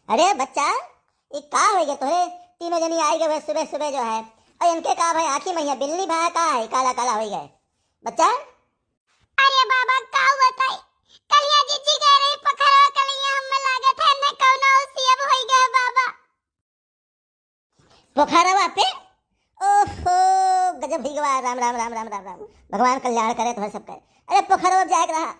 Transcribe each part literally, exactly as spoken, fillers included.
अरे बच्चा, ई का होइ गए तोहरे? तीनों जनी आइ गए हुए सुबह सुबह जो है। और इनके का भाई आँखी महिया बिल्ली भा का है, काला काला होइ गए बच्चा? अरे बाबा, का बताई, कलिया जिज्जी गए रही पोखरवा, कलिया हमें लागत है न कौनो औसी अब होइ गए बाबा। पोखरवा पे? ओहो, गजब होइ गवा। राम, राम, राम, राम, राम, राम। भगवान कल्याण करे तोहर सबके। अरे पोखरवा जाए के रहा,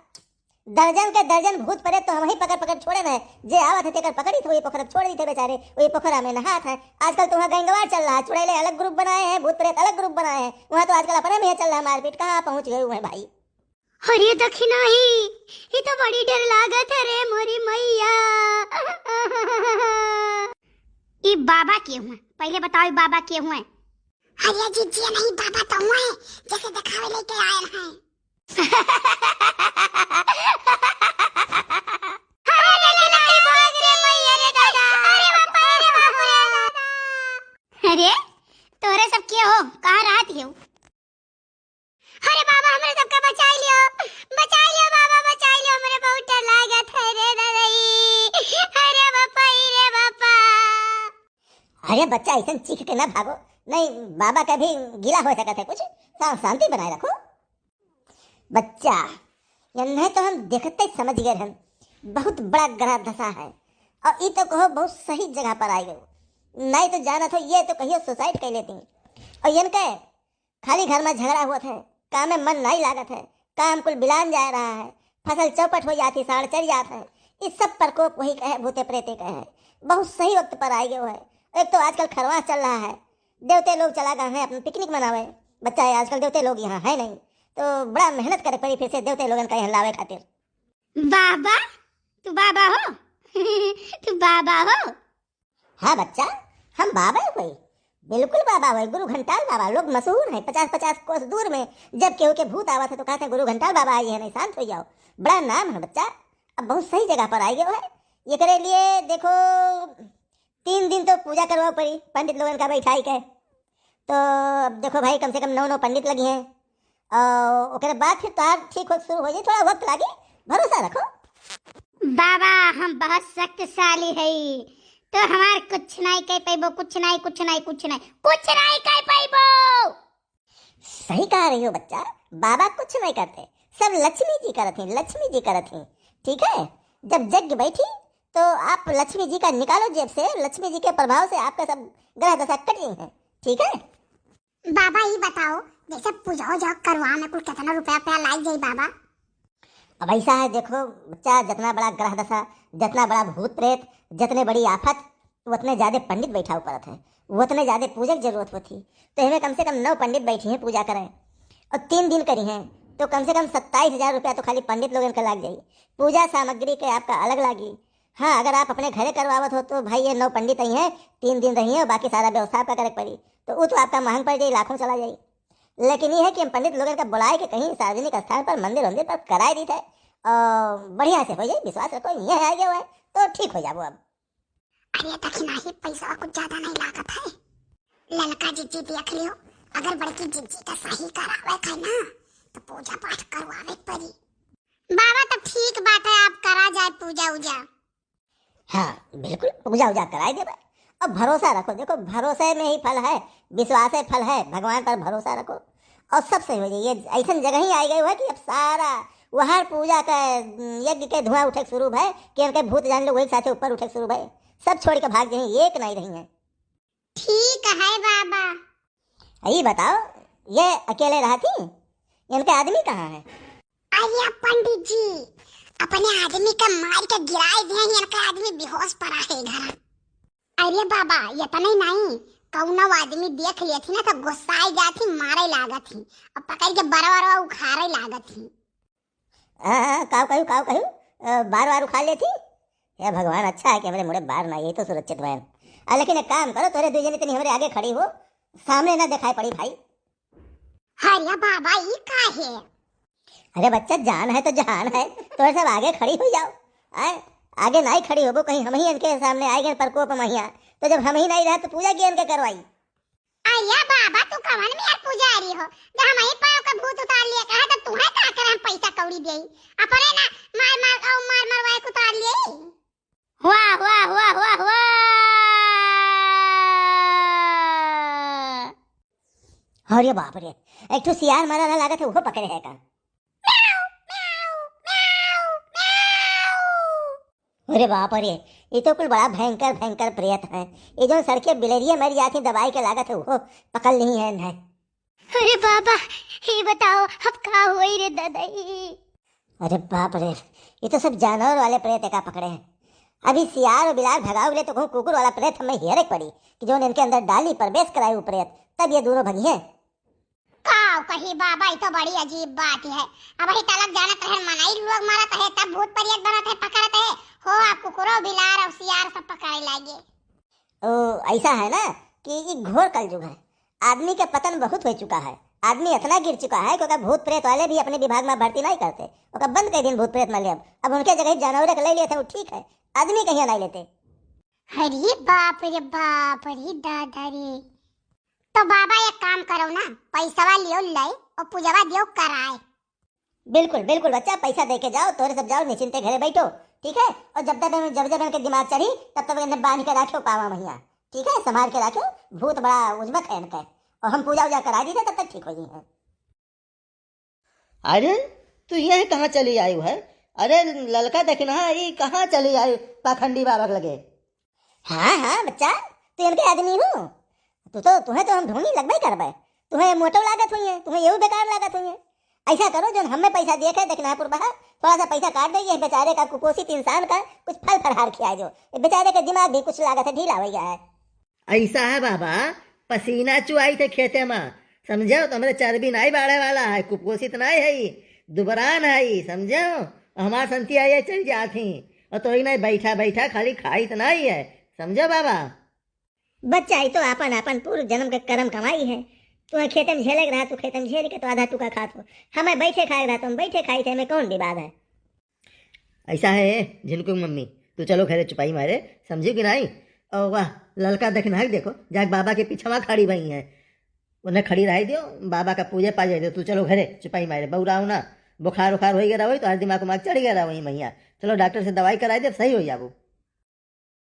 दर्जन के दर्जन भूत प्रेत तो हम ही पकड़ पकड़ छोड़े रहे। जे आवत है तेकर पकड़ी थे, वही पोखर छोड़ दी थे बेचारे, वही पोखरा में नहात है। आजकल तो वहाँ गैंगवार चल रहा है, चुड़ैले अलग ग्रुप बनाए हैं, भूत प्रेत अलग ग्रुप बनाए हैं। वहाँ तो आजकल अपने में ही चल रहा है मारपीट। कहाँ पहुँच गए हुए हैं भाई? अरे दखिनाही, ई तो बड़ी डर लागत है रे मोरी मैया। ई बाबा के हुए? पहिले बताओ, ई बाबा के हुए? अरे जिज्जी, नहीं बाबा तो हुए, जैसे दिखावे लेके आयल हैं। अरे दखिनाही, भाग रे मैया रे दादा। अरे बाप रे, बाप रे दादा। अरे तोहरे सब के हो, कहाँ रहत हो? अरे बाबा, हमरे सबका बचाई लियो, बचाई लियो बाबा, बचाई लियो, हमरे बहुत डर लागत है रे दादाई। अरे बापा, ई रे बापा। अरे बच्चा, ऐसन चीख के ना भागो, नहीं बाबा का भी गिला हो सकत है कुछ। शा-, शांति बनाए रखो बच्चा। यन्हे तो हम देखते ही समझ गए रहन, बहुत बड़ा ग्रह दशा है। और ई तो कहो बहुत सही जगह पर आइ गए, नहीं तो जानत हो ये तो कहियो सुसाइड कर लेती। और इनके खाली घर में झगड़ा होत है, काम में मन नहीं लागत है, काम कुल बिलान जा रहा है, फसल चौपट हो जाती, साड़ चढ़ जात है। इस सब प्रकोप वही कहे, भूते प्रेते कहे। बहुत सही वक्त पर आइ गए है। एक तो आजकल खरवास चल रहा है, देवते लोग चला गए हैं अपना पिकनिक मनावे। बच्चा है आजकल देवते लोग यहाँ है नहीं, तो बड़ा मेहनत करे पड़ी फिर से देवते लोगन का यहाँ लावे खातिर। बाबा, तू बाबा हो? तू बाबा हो? हाँ बच्चा, हम बाबा हुए, बिल्कुल बाबा हुए, गुरु घंटाल बाबा। लोग मशहूर हैं पचास पचास कोस दूर में। जब केहू के भूत आवत है तो कहते हैं, "गुरु घंटाल बाबा आई है, नहीं शांत हो जाओ।" बड़ा नाम है बच्चा। अब बहुत सही जगह पर आइ गए है। एकरे लिए देखो, तीन दिन तो पूजा करवा पड़ी पंडित लोगन का बैठाई के। तो अब देखो भाई, कम से कम नौ नौ पंडित लगी हैं, और ओकरे बाद फिर तोहार ठीक हो शुरू हो जाई। थोड़ा वक्त लागी, भरोसा रखो। बाबा, हम बहुत शक्तिशाली है, तो हमार कुछ नहीं कह पैबो, कुछ नहीं, कुछ नहीं, कुछ नहीं, कुछ नहीं कह पैबो। सही कह रही हो बच्चा, बाबा कुछ नहीं करते, सब लक्ष्मी जी करत हैं, लक्ष्मी जी करत हैं। ठीक है, जब यज्ञ बैठी तो आप लक्ष्मी जी का निकालो जेब से, लक्ष्मी जी के प्रभाव से आपका सब ग्रह दशा कट गई है। ठीक है। बाबा, ई बताओ, जैसे पूजा उजा करवा में कुल कितना रुपया पे लाग जाई बाबा? अब ऐसा है, देखो बच्चा, जितना बड़ा ग्रह दशा, जितना बड़ा भूत प्रेत, जितने बड़ी आफत, उतने ज्यादा पंडित बैठावे पड़त है, उतने ज्यादा पूजा की जरूरत होती। तो हमें कम से कम नौ पंडित बैठी हैं पूजा करें, और तीन दिन करी हैं, तो कम से कम सत्ताईस हजार रुपया तो खाली पंडित लोगन के लाग जाई। पूजा सामग्री के आपका अलग लागी। हाँ, अगर आप अपने घरे करवावत हो तो भाई ये नौ पंडित आई हैं, तीन दिन रही हैं और बाकी सारा व्यवस्था आपका करे के पड़ी, तो वो तो आपका महंग पड़ जाई, लाखों चला जाई। लेकिन ये है कि हम पंडित लोगन का बुलाए के कहीं सार्वजनिक स्थान पर, मंदिर वंदिर पर कराए दी थे, और बढ़िया से हो जाए, विश्वास रखो, ये आ गया हुआ है तो ठीक हो जाबो अब। अरे दखिनाही, पैसा कुछ ज्यादा नहीं लागत है, ललका जिज्जी देख लियो, अगर बड़की जिज्जी का सही करावे के ना तो पूजा पाठ करवावे के पड़ी। बाबा, तो ठीक बात है, आप करा जाए पूजा उजा। हाँ, बिल्कुल पूजा उजा कराए देबे। अब भरोसा रखो, देखो भरोसे में ही फल है, विश्वास है फल है, भगवान पर भरोसा रखो और सब सही हो जाई। ऐसन जगह ही आइ गए हुए कि अब सारा वहार पूजा का, यज्ञ के धुआं उठे के शुरू भय कि इनके भूत जान लो वही साथे ऊपर उठे के शुरू भय, सब छोड़ के भाग जाई, एक नहीं रही है। ठीक है बाबा। ई बताओ, ये अकेले रहती? इनके आदमी कहाँ है? अरे पंडित जी, अपने आदमी का मार के गिराए दिए हैं, इनका आदमी बेहोश पड़ा है घर। अरे बाबा, इतना ही नहीं, कौनो आदमी देख लेती ना तो गुस्साए जाती, मारे लागत ही, और पकड़ के बरवा बरवा उखाड़े लागत ही। हाँ, हाँ, काव कहू, काव कहू? अ, बार बार उखाड़ लेती? हे भगवान, अच्छा है कि हमरे मुड़े बार ना, यही तो सुरक्षित भयन। आ, लेकिन एक काम करो, तोरे दुई जनी तनी हमरे आगे खड़ी हो, सामने ना दिखाई पड़ी भाई। अरे बाबा, ई का है? अरे बच्चा, जान है तो जहान है, तोरे सब आगे खड़ी हो जाओ। आए, आगे नहीं खड़ी होबो, कहीं हम ही इनके सामने आए गए प्रकोप महिया, तो जब हम ही नहीं रहे तो पूजा की इनके करवाई? अरे बाबा, तू कवन में यार पुजारी हो? जब हम ही पाँव का भूत उतार लिए, कहे तो तू है का करे हम पैसा कौड़ी देई? अपने ना मार मार, औ मार मार वाए के उतार लिए। वाह, वाह, वाह, वाह। अरे बाप रे, एक ठो सियार मरा ना लागत है, वो पकड़े है का? अरे बाप रे, ये तो कुल बड़ा भयंकर भयंकर प्रेत है। ये जो सड़के बिलरिया मर जाती दवाई के लागत है, वो पकड़ ली है इन्हें। अरे बाबा, ये बताओ, अब का होई रे दादा ई? अरे बाप रे, ये तो सब जानवर वाले प्रेत का पकड़े हैं। अभी सियार और बिलार भगाओ ले तो कहूँ कुकुर वाला प्रेत हमें हेरे के पड़ी कि जो इनके अंदर डाली, प्रवेश कराई वो प्रेत, तब ये दोनों भगी हैं। का कही बाबा, ई तो बड़ी अजीब बात है। अब ही तलक जानत रहे मनई लोग मरत है, तब भूत प्रेत बनत है, पकड़त है। हो, आप कुकुरो बिलार और सियार सब पकड़े लागे। ओ, ऐसा है ना कि ये घोर कलयुग है। आदमी का पतन बहुत हो चुका है। आदमी इतना गिर चुका है कि ओका भूत प्रेत वाले भी अपने विभाग में भर्ती नहीं करते, ओका बंद कर दिन भूत प्रेत में ले। अब अब उनके जगह जानवर के ले लेते हैं, वो ठीक है, आदमी कहीं नहीं लेते। अरे बाप रे बाप रे दादा रे। तो बाबा एक काम करो ना, पैसवा लियो लाई और पूजवा दियो कराए। बिल्कुल बिल्कुल बच्चा, पैसा दे के जाओ, तोरे सब जाओ निश्चिंते घरे बैठो, ठीक है? और जब तक जब जब इनके दिमाग चढ़ी तब तक इन्हें बांध के रखो पावा मैया, ठीक है? संभाल के रखो, भूत बड़ा उजमत है इनका। और हम पूजा उजा करा दी तब तक ठीक हो गई है। अरे, तू यह कहाँ चली आयु है? अरे, ललका देखी ना, ई कहाँ चली आयु पाखंडी बाबा के लगे? हाँ हाँ बच्चा, तू इनके आदमी हो, तू तो, तुम्हें तो हम ढूंढी लगबे करबे। तुम्हें मोटो लागत हुई है, तुम्हें यहू बेकार लागत हुई है। ऐसा करो, जो हमें पैसा दिए के देखना है पुरबहा, थोड़ा सा पैसा काट दे, ये बेचारे का कुपोषित इंसान का कुछ फल फलहार खिया दो, ये बेचारे के दिमाग भी कुछ लागत है ढीला हो गया है। ऐसा है बाबा, पसीना चुआई थे खेते में, समझो? तो हमरे चर्बी नहीं बाढ़े वाला है, कुपोषित नहीं है, दुबरान है, समझो? हमार संतिया ये चल जात ही, और तो ही नहीं बैठा बैठा खाली खाई तो नहीं है, समझो बाबा? बच्चा, ई तो आपन आपन पूर्व जन्म के कर्म कमाई है। तुम्हें खेते में झेले के रहा, तू खेते में झेल के तो आधा टुका खात हो, हमें बैठे खाए के रहा, तुम बैठे खाई थे, हमें कौन विवाद है? ऐसा है झिनकू की मम्मी, तू चलो घरे चुपाई मारे, समझी कि नहीं? और वाह, ललका देखना है, देखो जाके बाबा के पीछे वहाँ खड़ी भई है, उन्हें खड़ी रह दियो, बाबा का पूजे पाजे दियो, तू चलो घरे चुपाई मारे, बउराओ ना, बुखार उखार हो गया रहो तो आज दिमाग उमाग चढ़ गया रहो वही मैया, चलो डॉक्टर से दवाई कराई दे, सही हो जाबो।